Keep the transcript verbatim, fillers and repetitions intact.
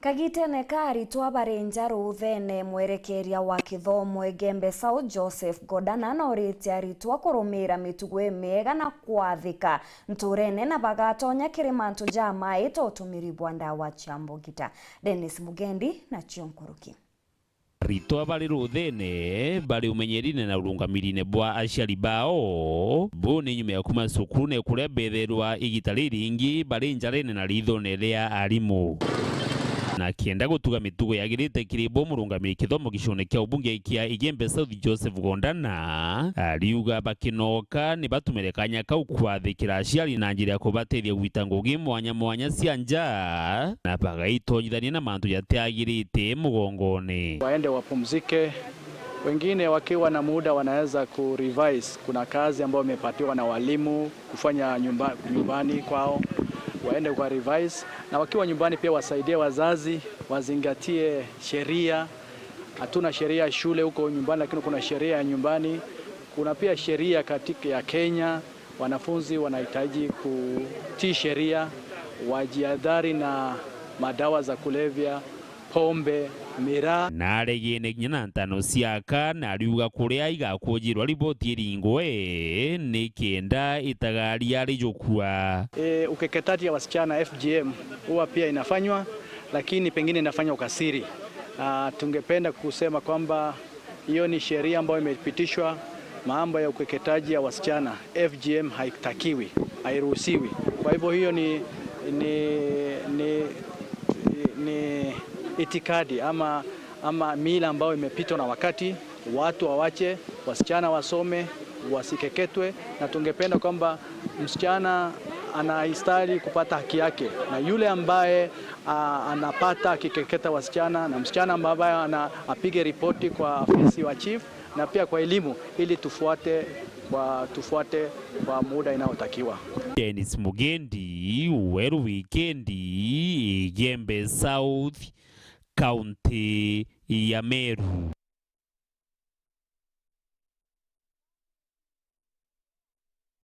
Kagitene ka aritwa bari nja ruthene, mwerekeria wa kithomo Igembe South Joseph Godana noritie aritwa kurumira mitugo imiega na kwathika nturene na bagatonya kiri mantu ja mai ta utumiri bwa ndawa cia mbugita. Dennis Mugendi na cio nkuruki. Aritwa bari ruthene bari umenyerine na urungamirine bwa aciari bao. Bu ni nyuma ya kuma cukurune kuria betherwa igita riringi bari njarene na rithone ria arimu. Na kenda gutuga mitugo yagirite kiri bo, murungamiri kithomo gicione kia ubunge kia Igembe South Joseph Gondana ariuga bakinoka ni batumire kanya kau kwathikira aciari na njira ya kubatethia gwita ngugi mwanya mwanya cia nja na bagaitonyithania na mantu jatiagirite mugongone. Waende wapumzike, wengine wakiwa na muda wanaweza ku revise. Kuna kazi ambayo wamepatiwa na walimu kufanya nyumba, nyumbani kwao, waende kwa revise, na wakiwa nyumbani pia wasaidie wazazi, wazingatie sheria. Hatuna sheria ya shule huko nyumbani, lakini kuna sheria ya nyumbani. Kuna pia sheria katika ya Kenya. Wanafunzi wanahitaji kutii sheria, wajihadhari na madawa za kulevya, pombe, miraa. Na aregene kinya na ntano ciaka, na ariuga kuria igakwojirwa riboti iringwe ni kenda itagaria rijukua. E, ukeketaji ya wasichana F G M huwa pia inafanywa, lakini pengine inafanywa kwa siri. Ah, tungependa kusema kwamba hiyo ni sheria ambayo imepitishwa, mambo ya ukeketaji ya wasichana, F G M haitakiwi, hairuhusiwi. Kwa hivyo hiyo ni, ni, ni, ni itikadi ama, ama mila ambayo imepitwa na wakati. Watu wawache, wasichana wasome, wasikeketwe, na tungependa kwamba msichana anastahili kupata haki yake, na yule ambaye, ah, anapata akikeketa wasichana na msichana ambaye ana-, apige ripoti kwa afisi wa chief na pia kwa elimu, ili tufuate kwa, tufuate kwa muda inayotakiwa. Dennis Mugendi, Weru Wikendi, Igembe South, kaunti ya Meru.